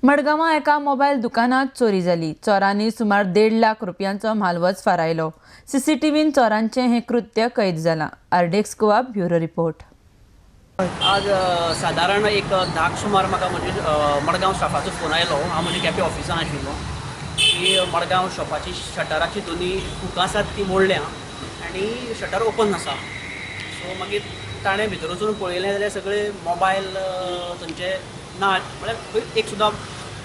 मडगांवां एका मोबायल दुकानात चोरी जाली. चोरांनी सुमार 1.5 लाख रुपयांचो म्हालवज फारायलो. सीसीटीव्हीन चोरांचें हें कृत्य कैद जालां. RDX Goa bureau report. आज सादारण एक 10 सुमार म्हाका म्हजे मडगांव स्टाफाचो फोन आयलो. हांव म्हज्या केपें ऑफिसान आशिल्लो की मडगांव शॉपाची शटराची दोनी हुकां आसात ती मोडल्या आनी शटर ओपन आसा. सो मागीर ताणें भितर वचून पळयलें जाल्यार सगळे मोबायल थंयचे ना, म्हळ्यार एक सुद्दां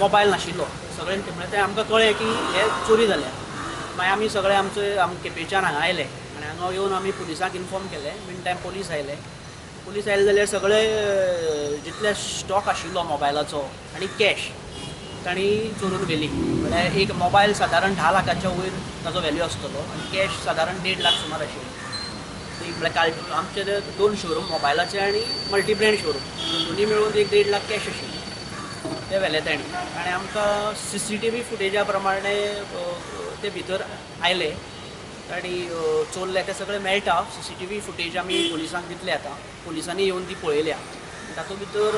मोबायल नाशिल्लो सगळे. म्हळ्यार तें आमकां कळ्ळें की हे चोरी जाल्या. मागीर आमी सगळे आमचे केपेंच्यान हांगा आयले आनी हांगा येवन आमी पुलिसांक इन्फॉर्म केलें. मीन टायम पोलीस आयले. पुलीस आयले जाल्यार सगळे जितले स्टॉक आशिल्लो मोबायलाचो आनी कॅश तांणी चोरून व्हेली. म्हळ्यार एक मोबायल सादारण 10 लाखाच्या वयर ताचो व्हॅल्यू आसतलो आनी कॅश सादारण 1.5 लाख सुमार आशिल्ली. म्हळ्यार काल आमचे 2 शोरूम मोबायलाचे आनी मल्टी ब्रँड शोरूम दोनी मेळून एक 1.5 लाख कॅश आशिल्ली ते व्हेले तांणी. आनी आमकां CCTV फुटेजा प्रमाणे ते भितर आयले आनी चोरले ते सगळे मेळटा. CCTV footage आमी पुलिसांक दितले. आतां पुलिसांनी येवन ती पळयल्या. तातूंत भितर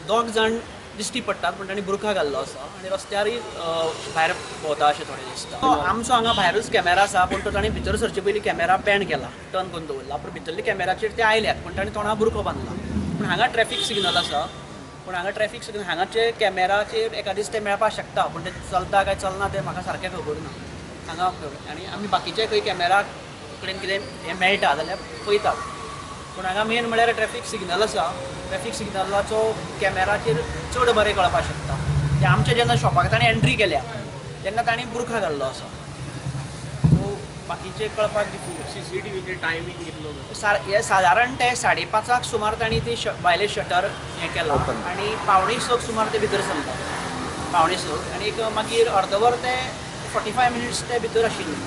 2 जाण दिश्टी पडटात, पूण तांणी बुरखा घाल्लो आसा आनी रस्त्यारूय भायर भोंवता अशें थोडें दिसता. आमचो हांगा भायरूच कॅमेरा आसा, पूण तो ताणें भितर सरचे पयलीं कॅमेरा पॅन केला, टर्न करून दवरला. पूण भितरल्या कॅमेराचेर ते आयल्यात, पूण ताणें तोंडा बुरखो बांदला. पूण हांगा ट्रॅफीक सिग्नल आसा, पूण हांगा ट्रॅफीक सिग्नल हांगाचे कॅमेराचेर एका दीस ते मेळपाक शकता, पूण ते चलता काय चलना तें म्हाका सारकें खबर ना हांगा. आनी आमी बाकीचे खंय कॅमेरा कडेन कितें हें मेळटा जाल्यार पळयतात, पूण हांगा मेन म्हळ्यार ट्रॅफीक सिग्नल आसा. ट्रॅफीक सिग्नलाचो कॅमेराचेर चड बरें कळपाक शकता. ते आमच्या जेन्ना शॉपाक ताणें एंट्री केल्या तेन्ना ताणें बुरखा घाल्लो आसा, सो बाकीचे कळपाक CCTVचे टायमींग कितलो हे सादारण ते 5:30 सुमार तांणी ती भायलें शटर हें केलां आनी 5:45 सुमार ते भितर सरता, 5:45. आनी एक मागीर अर्दवर ते 45 मिनिट्स ते भितर आशिल्ले.